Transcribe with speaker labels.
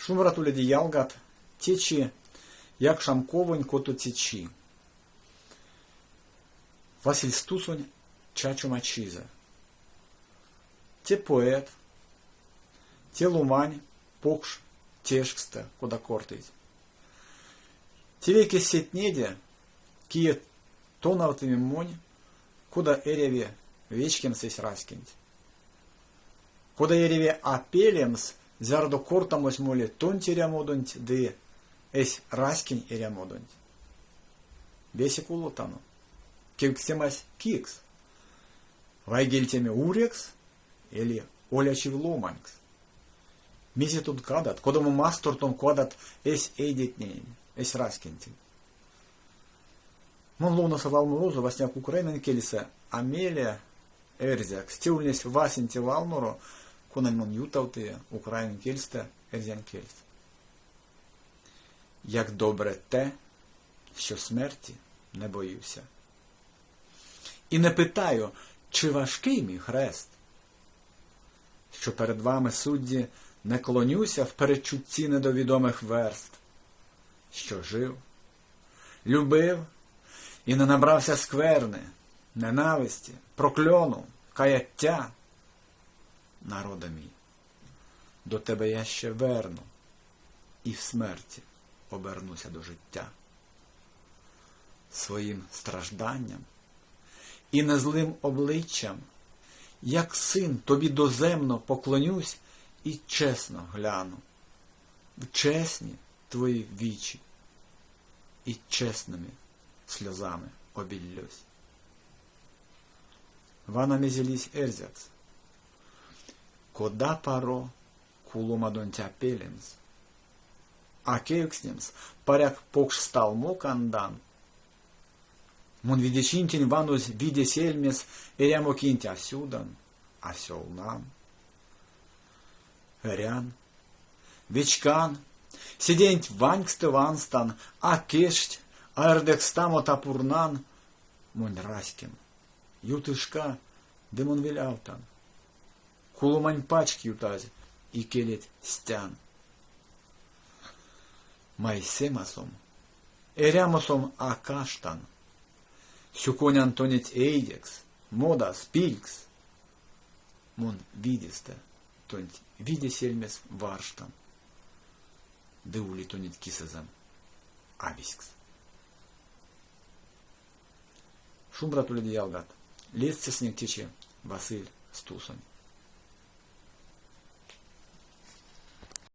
Speaker 1: Шумбрат уледе, ялгат, течи якшамковонь котоце чи. Василь Стусонь чачома чизэ. Те поэт, те ломань покш тешкстэ, кода кортыть. Те вейке сетнеде, кие тонавтымим монь, кода эряви вечкемс эсь раськенть. Кода эряви а пелемс, зярдо кортамось моли тонть эрямодонть ды эсь раськень эрямодонть. Весе кулотано. Кевкстемась кикс? Вайгельтеме урекс эли олячив ломанькс? Мезе тон кадат, кодамо мастор тон кадат эсь эйдетненень, эсь раськентень? Мон ловноса валморозо васняк украинань кельсэ, а мейле эрзякс. Те ульнесь васенце валморо, конань мон ютавтыя украинань кельстэ эрзянь кельс. Як добре те, що смерті не боюся. І не питаю, чи важкий мій хрест, що перед вами, судді, не клонюся в передчутті недовідомих верст, що жив, любив і не набрався скверни, ненависті, прокльону, каяття. Народе мій, до тебе я ще верну і в смерті обернуся до життя. Своїм стражданням і незлим обличчям, як син тобі доземно поклонюсь і чесно гляну в чесні твої вічі і чесними сльозами обіллюсь. Вана мезе лиссь эрзякс. Кода паро куломадонть а пелемс. А кевкстнемс, паряк покш сталмо кандан. Мон видечинтень ванозь виде сельмес эрямо кинть а сюдан, а сёлнан. Эрян, вечкан, седеенть ваньксстэ ванстан, а кежть, а эрдекстамо пурнан монь раськем. Юты шка, ды мон велявтан. Куломань пачк ютазь икелеть стян. Майсемасом, эрямосом а каштан. Сюконян тонеть эйдекс, модас, пильгс. Мон видестэ тонть виде сельмес варштан. Ды ули тонеть кисэзэм а виськс. Шумбрат уледе, ялгат! Ледстясынек течи Василь Стусонь.